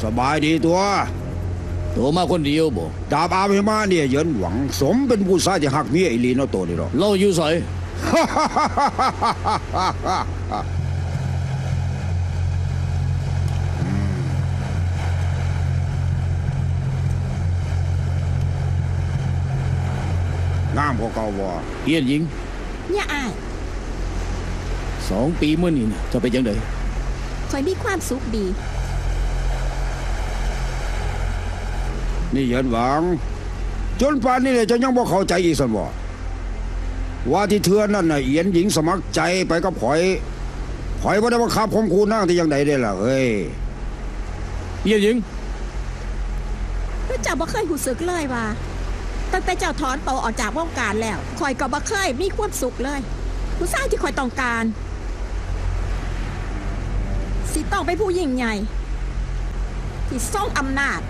ສະບາຍດີຕົວະ? ໂຕມາຄົນດຽວບໍ? ດາບອາບຫິມະນີ້ ເຫຍິນຫວັງ ສົມເປັນຜູ້ຊາຍທີ່ຮັກເມຍອີ່ຫຼີເນາະໂຕນີ້ເນາະ. ລາວຢູ່ໃສ? ງາມກວ່າເກົ່າບໍ່? ເອີຍນຍິງ. ເມຍອ້າຍ. ສອງປີມານີ້ນະ ເຈົ້າເປັນຈັ່ງໃດ? ຂ້ອຍມີຄວາມສຸກດີ. ນີ້ເຫຍິນຫວັງ, ຈົນປານນີ້ແຫຼະເຈົ້າຍັງບໍ່ເຂົ້າໃຈອີກຊັ້ນບໍ? ວ່າທີ່ເທື່ອນັ້ນນະ ເອີຍນຍິງສະໝັກໃຈໄປກັບຂ້ອຍ, ຂ້ອຍບໍ່ໄດ້ບັງຄັບຂົ່ມຂູ່ນາງແຕ່ຢ່າງໃດເດ້ລະເອີຍ. ເອີຍນຍິງ. ແລະເຈົ້າບໍ່ເຄີຍຮູ້ສຶກເລີຍວ່າ ຕັ້ງແຕ່ເຈົ້າຖອນໂຕອອກຈາກວົງການແລ້ວ ຂ້ອຍກໍບໍ່ເຄີຍມີຄວາມສຸກເລີຍ. ຜູ້ຊາຍທີ່ຂ້ອຍຕ້ອງການ ຊິຕ້ອງເປັນຜູ້ຍິ່ງໃຫຍ່ ທີ່ຊົງອຳນາດ.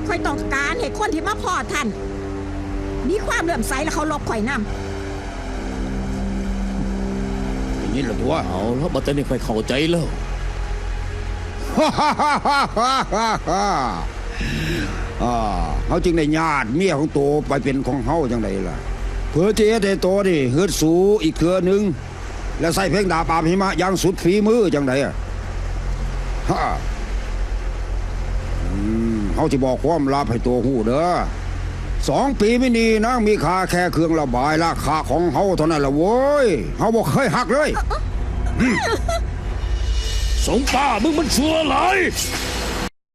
ຂ້ອຍຕ້ອງການໃຫ້ຄົນທີ່ມາພໍ້ທ່ານ ມີຄວາມເຫຼື້ອມໃສ ແລະ ເຄົາລົບຂ້ອຍນຳ. ໄດ້ຍິນແລ້ວຕົວະ. ເອົາລະ ບັດຕານີ້ຂ້ອຍເຂົ້າໃຈແລ້ວ. ອາ ເຮົາຈຶ່ງໄດ້ຍາດເມຍຂອງໂຕໄປເປັນຂອງເຮົາຈັ່ງໃດລະ? ເພື່ອທີ່ເຮັດໃຫ້ໂຕນີ້ຮຶດສູອີກເທື່ອໜຶ່ງ ແລະ ໃຊ້ເພງດາບອາບຫິມະຢ່າງສຸດຝີມືຈັ່ງໃດ? ອາ ຮະ ອືມ ເຮົາຊິບອກຄວາມລັບໃຫ້ໂຕຮູ້ເດີ. ສອງປີມານີ້ນາງມີຄ່າແຄ່ເຄື່ອງລະບາຍລາຄາຂອງເຮົາເທົ່ານັ້ນລະເວີຍ. ເຮົາບໍ່ເຄີຍຮັກເລີຍ. ອາ ອາ ອືມ ສົງປ້າ ມຶງມັນຊົ່ວຫຼາຍ.